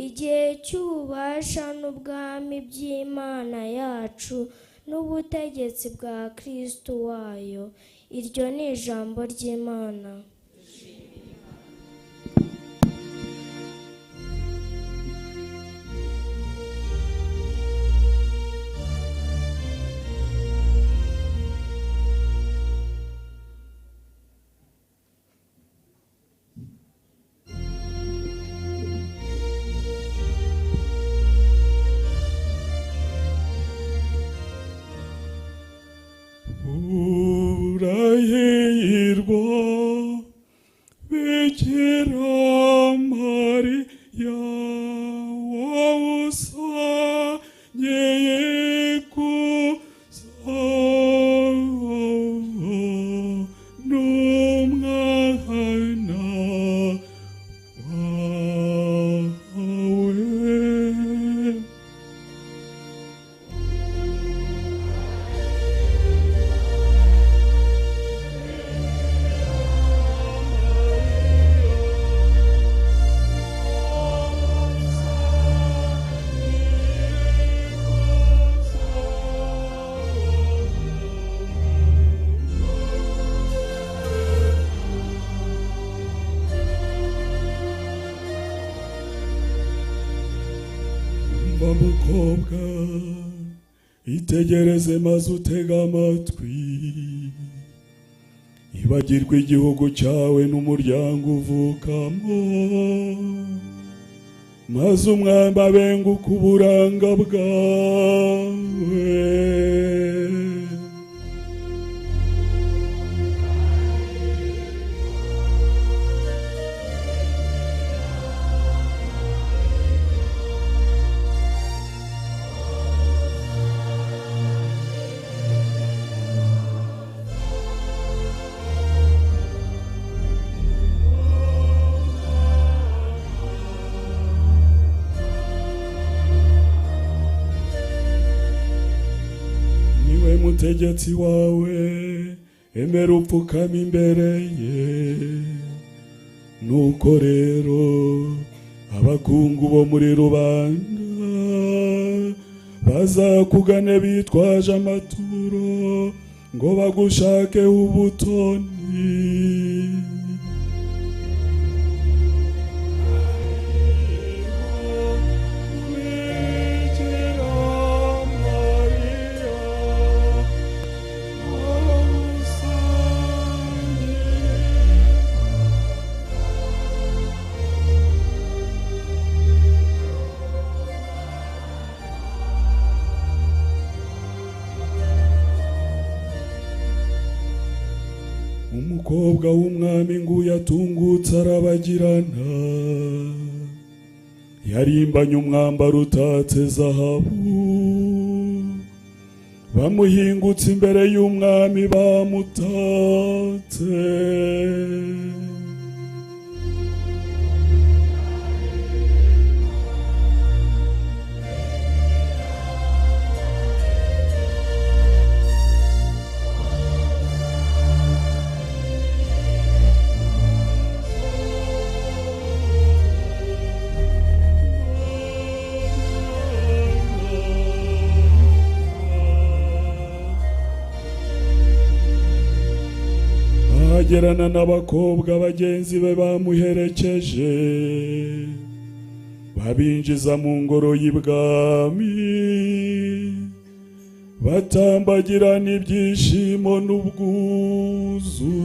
Igihe cy'ububasha n'ubwami by'Imana yacu n'ubutegetsi bwa Kristo wayo. Iryo ni ijambo ry'Imana. Urahirwa Bikira Mariya, wowe usangeye kuza n'umwana wawe. Mukobwa, itegereze maze utege amatwi, ibagirwe igihugu cyawe n'umuryango uvukamo, maze umwami abenguke uburanga bwawe. Mutegetsi wawe, emera upfukama imbere ye. Nuko rero abakungu bo muri rubanda bazakugane bitwaje amaturo ngo bagushake ubutoni. Umukobwa w'umwami nguyu atungutse arabagirana, yarimbanye umwambaro utatse zahabu, bamuhingutse imbere y'umwami bamutatse. Agerana n'abakobwa bagenzi be bamuherekeje, babinjiza mu ngoro y'ibwami, batambagirana ibyishimo n'ubwuzu.